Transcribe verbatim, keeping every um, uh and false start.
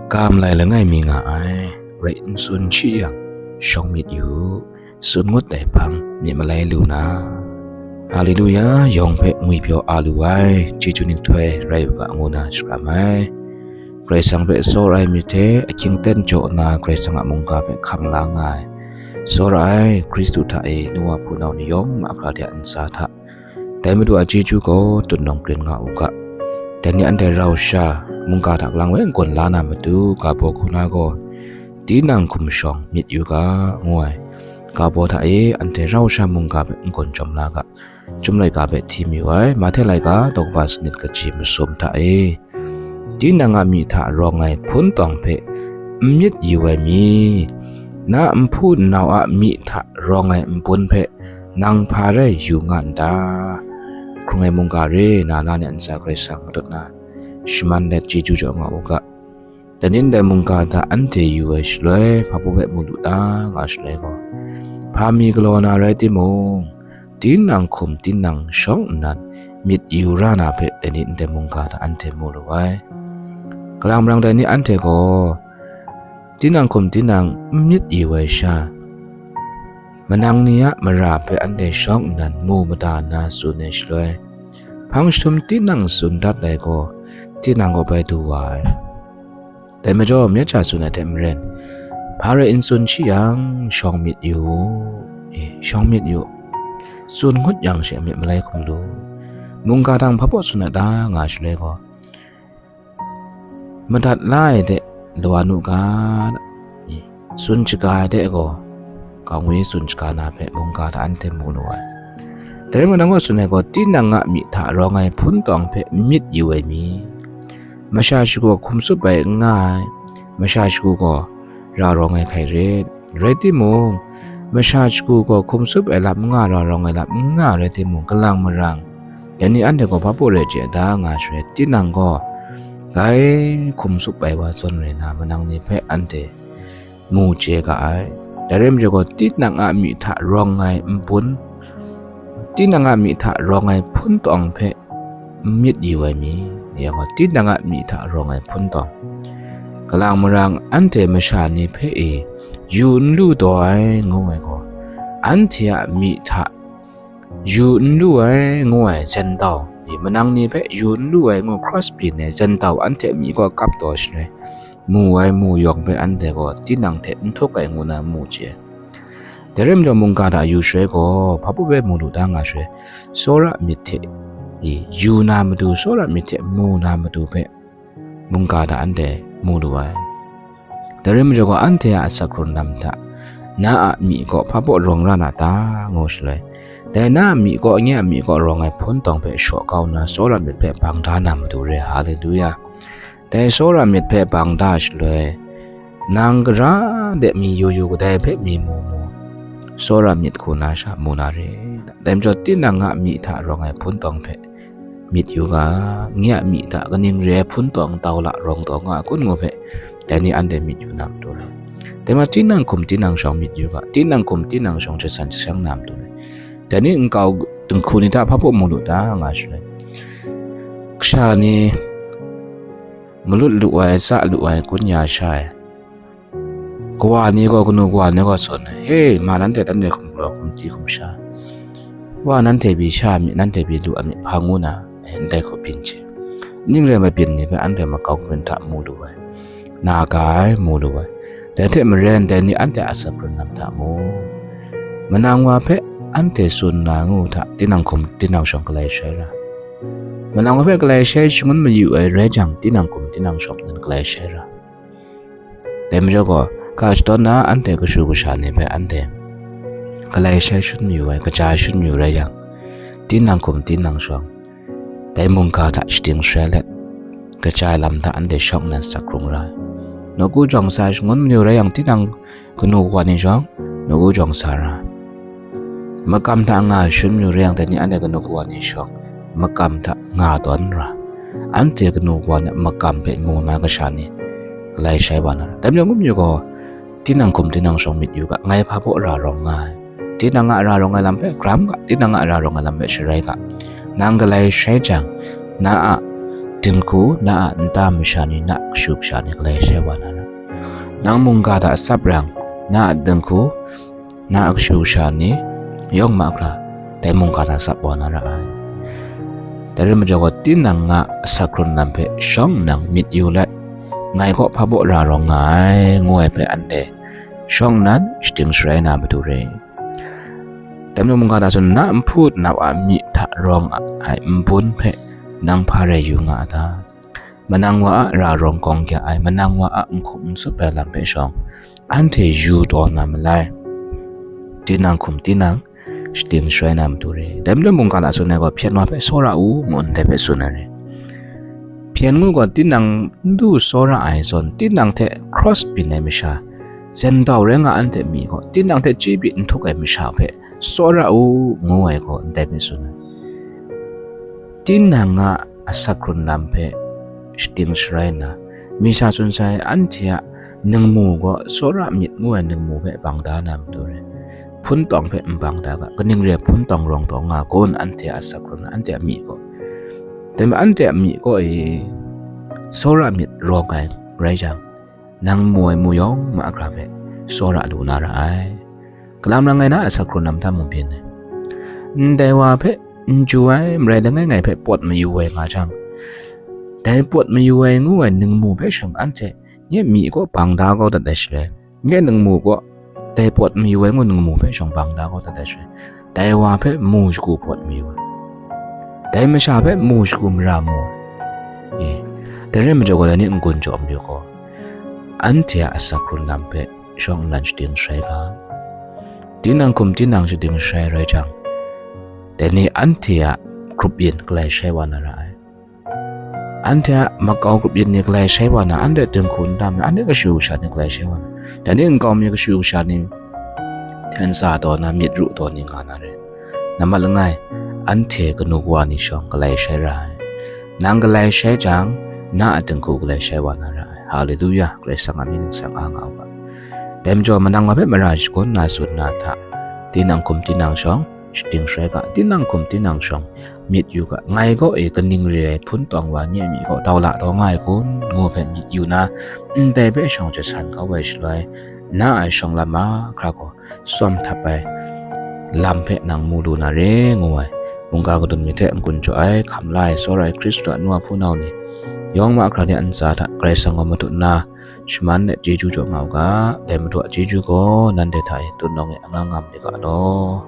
Kam lai langai mi nga ai, rai n tsun shi yang, shawng myit yu, tsun ngut ai hpang myit malai lu na. Haleluya, yawng hpe ngwipyaw a lu ai, chyeju nhtoi rai u ga ngu na shakram ai. Karai Kasang hpe tsawra ai myit hte ahkying ten jaw nna Karai Kasang a mungga hpe hkam la nga ai. Tsawra ai Hkristu hta e nu wa hpunau ni yawng mahkra de a ntsa hta, dai Madu a chyeju gaw tut nawng krin nga u ga. Dai ni anhte rau sha, mungga hta kalang woi n-gun la na matu, ga baw hku na gaw, tinang hkum shawng myit yu ga, ngu ai. Ga baw hta e anhte rau sha mungga hpe n-gun jawm la ga, Chyum laika hpe hti mayu ai, Mahte laika daw kaba sanit kaji masum hta e, tinang a myi hta rawng ai hpun tawng hpe n myit yu ai mi, na nhpu nnau a myi hta rawng ai nbun hpe nang hpa rai yu nga n ta? Hkrung ai mungga re, na na ni a ntsa Karai Kasang matut na shaman let chyeju jaw nga u ga. Dai ni ndai mungga hta anhte yu ai shaloi, hpa baw hpe mu lu ta nga shaloi gaw, hpa mi galaw na rai timung, tinang hkum tinang shawng nnan myit yu ra na hpe dai ni ndai mungga hta anhte mu lu ai. Kalang marang dai ni anhte gaw, tinang hkum tinang n myit yu ai sha, manang ni a mara hpe anhte shawng nnan mu mada nna tsun ai shaloi, hpang jahtum tinang tsun dat ai gaw, tinang kaw bai du wa ai. Dai majaw, myit sha tsun ai hte maren, hpa rai n tsun shi yang, shawng myit yu, e, shawng myit yu, tsun ngut yang she myit malai hkum lu, mungga dang hpa baw tsun ai ta nga shaloi gaw, madat la ai de law nu ga, e, tsun shaga ai de gaw, kangwi tsun shaga na hpe mungga hta anhte mu lu ai. Dai rai nna, nang gaw tsun ai gaw, tinang a myi hta rawng ai hpun tawng hpe myit yu ai mi, masha shagu hkum tsup ai n nga ai, masha shagu gaw ra rawng ai hkai rit. Rai timung, masha shagu gaw hkum tsup ai lam n nga, ra rawng ai lam n nga rai timung, kalang marang, dai ni anhte gaw hpa baw rai chye da nga shaloi, tinang gaw dai hkum tsup ai wa zawn rai na, manang ni hpe anhte mu chye ga ai. Dai rai majaw gaw, tinang a myi hta rawng ai nbun, tinang a myi hta rawng ai hpun tawng hpe n myit yu ai mi, yang gaw, tinang a myi hta rawng ai hpun tawng, kalang marang anhte masha ni hpe e yu n lu taw ai ngu ai gaw, anhte a myi hta yu n lu ai ngu ai Jentau, manang ni hpe yu n lu ai ngu cross byin ai Jentau anhte a myi kaw kap taw shaloi, mu ai mu yawng hpe anhte gaw tinang hte n htuk ai ngu na mu chye. Dai rai majaw, mungga hta yu shaloi gaw, hpa baw hpe mu lu ta nga shaloi, tsawra myit hte, e, yu na matu, tsawra myit hte mu na matu hpe mungga hta anhte mu lu ai. Dai rai majaw gaw, anhte a asak hkrung lam hta, na a myi kaw hpa baw rawng ra na ta, ngu shaloi, dai na a myi kaw, nye a myi kaw rawng ai hpun tawng hpe shaw kau nna, tsawra myit hpe bang da na matu re. Haleluya! Dai tsawra myit hpe bang da shaloi, nang gara de mi yu yu, kadai hpe mi mu mu, tsawra myit hku na sha mu na re. Dai majaw, tinang a myi hta rawng ai hpun tawng hpe myit yu ga, nye a myi hta kaning re ai hpun tawng tau la rawng taw nga ai kun ngu hpe, dai ni anhte myit yu na matu re. Dai ma, tinang hkum tinang shawng myit yu ga, tinang hkum tinang shawng jasan jasang na matu re. Dai ni nkau dinghku ni hta hpa baw mu lu ta nga shaloi, kasha ni malut lu ai, tsa lu ai, kun ya sha ai. Kawa ni gaw, kanu kawa ni gaw tsun ai, "He, ma, nanhte, nanhte hkum galaw, hkum chye, hkum sha, wa, nanhte pyi sha ai myit, nanhte pyi lu ai myit, hpa ngu na, e, ndai hku byin chye." Ning rai, mabyin ni hpe anhte makau kabyin hta mu lu ai, na ga ai mu lu ai. Dai hte maren, dai ni anhte a asak hkrung lam hta mung, manang wa hpe anhte tsun na ngu hta, tinang hkum tinang shawng galai shai ra. Manang wa hpe galai shai shangun mayu ai rai jang, tinang hkum tinang shawng nan galai shai ra. Dai majaw gaw, ga shadawn na anhte kashu kasha ni hpe anhte galai shai shangun mayu ai, kaja shangun mayu rai yang, tinang hkum tinang shawng, dai mungga hta shading sharai let, kaja ai lam hta anhte shawng nnan sak hkrung ra ai. Nawku jawng sa shangun mayu rai yang, tinang kanu kawa ni shawng, nawku jawng sa ra ai. Makam hta nga shangun mayu rai yang, dai ni anhte kanu kawa ni shawng, makam hta nga tawn ra ai. Anhte kanu kawa ni a makam hpe mu na kasha ni galai shai wa na ra. Dai majaw ngu mayu gaw, tinang hkum tinang shawng myit yu ga, ngai hpa baw ra rawng nga ai. Tinang a ra rawng ai lam hpe hkram ga, tinang a ra rawng ai lam hpe sharai ga. Nang galai shai jang, na a dinghku na a nta masha ni, na a kashu kasha ni galai shai wa na ra. Nang mungga hta sap rang, na a dinghku, na a kashu kasha ni yawng mahkra dai mungga hta sap wa na ra ai. Dai rai majaw gaw, tinang a asak hkrun lam hpe shawng nnan myit yu let, ngai kaw hpa baw ra rawng nga ai, ngu ai hpe anhte shawng nnan shating sharai na matu re. Dai majaw mungga hta tsun, na nhpu nau a myi hta rawng ai nbun hpe nang hpa rai yu nga a ta? Manang wa a ra rawng gawng kya ai, manang wa a n hkum n tsup ai lam hpe shawng, anhte yu taw na malai. Tinang hkum tinang shating sharai na matu re. Dai majaw mungga hta tsun ai gaw, hpyen wa hpe tsawra u, ngu ndai hpe tsun ai re. Hpyen ngu gaw, tinang n du tsawra ai zawn, tinang hte cross byin ai masha, zendau rai nga anhte myi gaw, tinang hte chyeju n htuk ai masha hpe tsawra u, ngu ai gaw ndai hpe tsun ai. Tinang a asak hkrun lam hpe shating sharai nna, masha tsun sai, anhte a ningmu gaw tsawra myit ngu ai ningmu hpe bang da na matu re. Hpun tawng hpe n bang da ga, kaning re hpun tawng rawng taw nga kun, anhte a asak hkrun, anhte a myi gaw? Dai majaw anhte a myi gaw e, tsawra myit rawng ai rai jang, nang mu ai mu yawng mahkra hpe tsawra lu na ra ai. Kalam rai ngai, na a asak hkrun lam hta mung byin ai. Ndai wa hpe n chyu ai, marai langai ngai hpe pawt mayu ai nga jang, dai pawt mayu ai ngu ai ningmu hpe shawng anhte nye myi kaw bang da kau dat ai shaloi, nye ningmu kaw dai pawt mayu ai ngu ningmu hpe shawng bang da kau dat ai shaloi, dai wa hpe mu shagu pawt mayu ai, dai masha hpe mu shagu mara mu ai. E, dai rai majaw gaw, dai ni n-gun jaw mayu gaw, anhte a asak hkrun lam hpe shawng nnan shating sharai ga. Tinang hkum tinang shating sharai rai jang, dai ni anhte a grup yin galai shai wa na ra ai. Anhte a makau grup yin ni galai shai wa na, anhte dinghku nta mi, anhte kashu kasha ni galai shai wa na, dai ni nkau mi kashu kasha ni hten sa taw na, myit ru taw ni nga na re. Nambat langai, anhte kanu kawa ni shawng galai shai ra ai. Nang galai shai jang, na a dinghku galai shai wa na ra ai. Haleluya! Karai Kasang a mying ningsang a nga u ga. Dai majaw, manang wa hpe mara shagun na tsun na hta, tinang hkum tinang shawng shating sharai ga, tinang hkum tinang shawng myit yu ga, ngai gaw e kaning re ai hpun tawng wa nye myi kaw tau la taw nga ai kun, ngu hpe myit yu na, ndai hpe shawng jasan kau ai shaloi, na a shawng lam mahkra gaw tsawm htap ai lam hpe nang mu lu na re, ngu ai. Mungga kadun myit hte n-gun jaw ai, hkam la ai, tsawra ai Hkristu a nu a hpunau ni yawng mahkra ni a ntsa hta Karai Kasang gaw matut nna, shaman let chyeju jaw nga u ga. Dai Madu a chyeju gaw nanhte hta e tut nawng e, angang ngam li ga law.